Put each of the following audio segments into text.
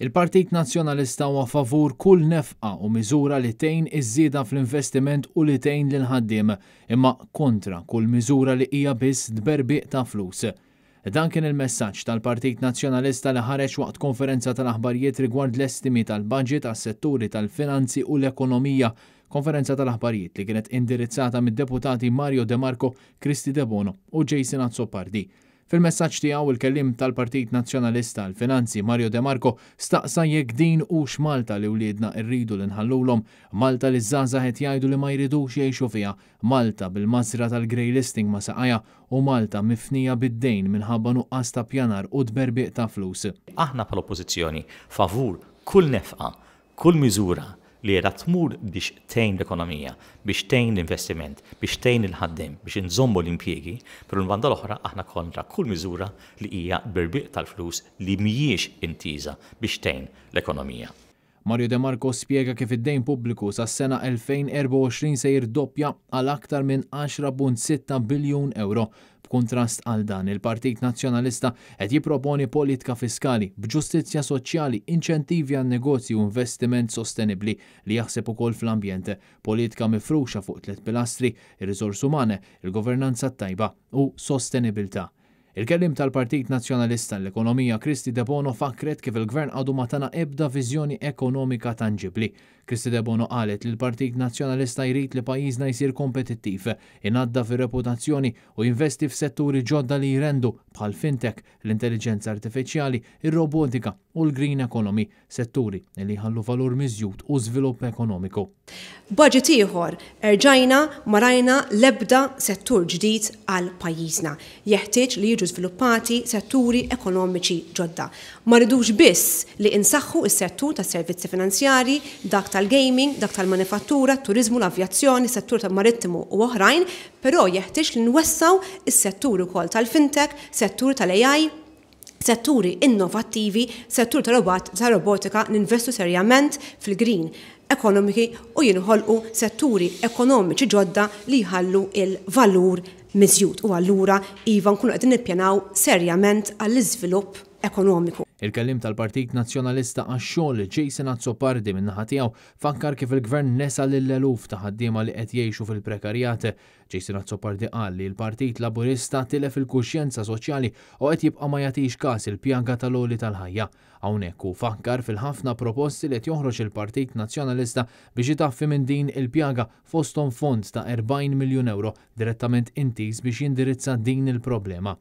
Il-Partit Nazzjonalista huwa favur kull nefqa u miżura li tgħin iż-żieda fl-investiment u li tgħin lill-ħaddiem, imma kontra kull miżura li hija biss tberbiq ta' flus. Dan kien il-messaġġ tal-Partit Nazzjonalista li ħareġ waqt konferenza tal-aħbarijiet rigward l-estimi tal-budget għas-setturi tal-finanzi u l-ekonomija, konferenza tal-aħbarijiet li kienet indirizzata mid-Deputati Mario De Marco, Kristy Debono u Jason Azzopardi. Fil-messaġġ tiegħu, il-kelliem tal-Partit Nazzjonalista għall-Finanzi Mario De Marco staqsa jekk din hux Malta li wliedna rridu li nħallulhom, Malta li ż-żgħażagħ qed jgħidu li ma jridux jgħixu fiha, Malta bil-mażra tal-grey listing ma' saqajha u Malta mifnija bid-dejn minħabba nuqqas ta' pjanar u tberbiq ta' flus. Aħna bħala Oppożizzjoni favur kull nefqa, kull miżura li qiegħda tmur biex tgħin l-ekonomija, biex tgħin l-investiment, biex tgħin lill-ħaddiem, biex inżommu l-impjiegi, però mill-banda l-oħra aħna kontra kull miżura li hija tberbiq tal-flus li mhijiex intiża biex tgħin l-ekonomija. Mario De Marco spjega kif id-dejn pubbliku sas-sena 2024 se jirdoppja għal aktar minn 10.6 biljun ewro. B'kuntrast għal dan, il-Partit Nazzjonalista qed jipproponi politka fiskali b'ġustizzja soċjali, inċentivi għan-negozji u investiment sostenibbli li jaħseb ukoll fl-ambjent. Politka mifruxa fuq tliet pilastri, ir-riżors uman, il-governanza t-tajba u sostenibilità. Il-kelliem tal-Partit Nazzjonalista għall-Ekonomija Kristy Debono fakkret kif il-Gvern għadu ma tana ebda viżjoni ekonomika tanġibbli. Kristy Debono qalet li l-Partit Nazzjonalista jrid li pajjiżna jsir kompetittiv, inaddaf ir-reputazzjoni u jinvesti f'setturi ġodda li jrendu bħall-fintech, l-intelliġenza artifiċjali, ir-robotika u l-green economy. Setturi li jħallu valur miżjud u żvilupp ekonomiku. Budget ieħor, erġajna ma rajna l-ebda settur ġdid għal pajjiżna. Jeħtieġ li jiġu żviluppati setturi ekonomiċi ġodda. Ma rridux biss li insaħħu s-settur tas-servizzi finanzjarji, dak tal-gaming, dak tal-manifattura, t-turiżmu, l-avjazzjoni, is-settur marittimu u oħrajn, però jeħtieġ li nwessgħu s-settur ukoll tal-fintech, settur tal-AI, setturi innovattivi, settur ta' robotika, ninvestu serjament fil-green economy u jinħolqu setturi ekonomiċi ġodda li jħallu l-valur miżjud u allura iva nkunu qegħdin nippjanaw serjament għall-iżvilupp ekonomiku. Il-kelliem tal-Partit Nazzjonalista għax-Xogħol, Jason Azzopardi min-naħa tiegħu fakkar kif il-Gvern nesa lil eluf ta' ħaddiema li qed jgħixu fil-prekarjat. Jason Azzopardi qal li l-Partit Laburista tilef il-kuxjenza soċjali u qed jibqa' ma jagħtix kas il-pjaga tal-għoli tal-ħajja. Hawnhekk hu fakkar fil-ħafna proposti li qed joħroġ il-Partit Nazzjonalista biex itaffi minn din il-pjaga fosthom fond ta' 40 miljun ewro direttament intiż biex jindirizza din il-problema.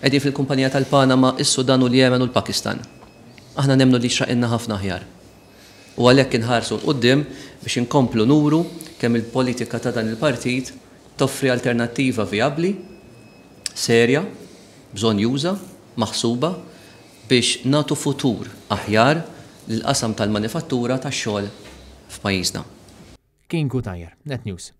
Qegħdin fil-kumpanija tal-Panama, is-Sudan u l-Jemen u l-Pakistan. Aħna nemmnu li jixraqilna ħafna aħjar. U għalhekk inħarsu 'l quddiem biex inkomplu nuru kemm il-politika ta' dan il-partit toffri alternattiva vijabbli, serja, bżonnjuża, maħsuba biex nagħtu futur aħjar lill-qasam tal-manifattura tax-xogħol f'pajjiżna. King Cutajar, Net News.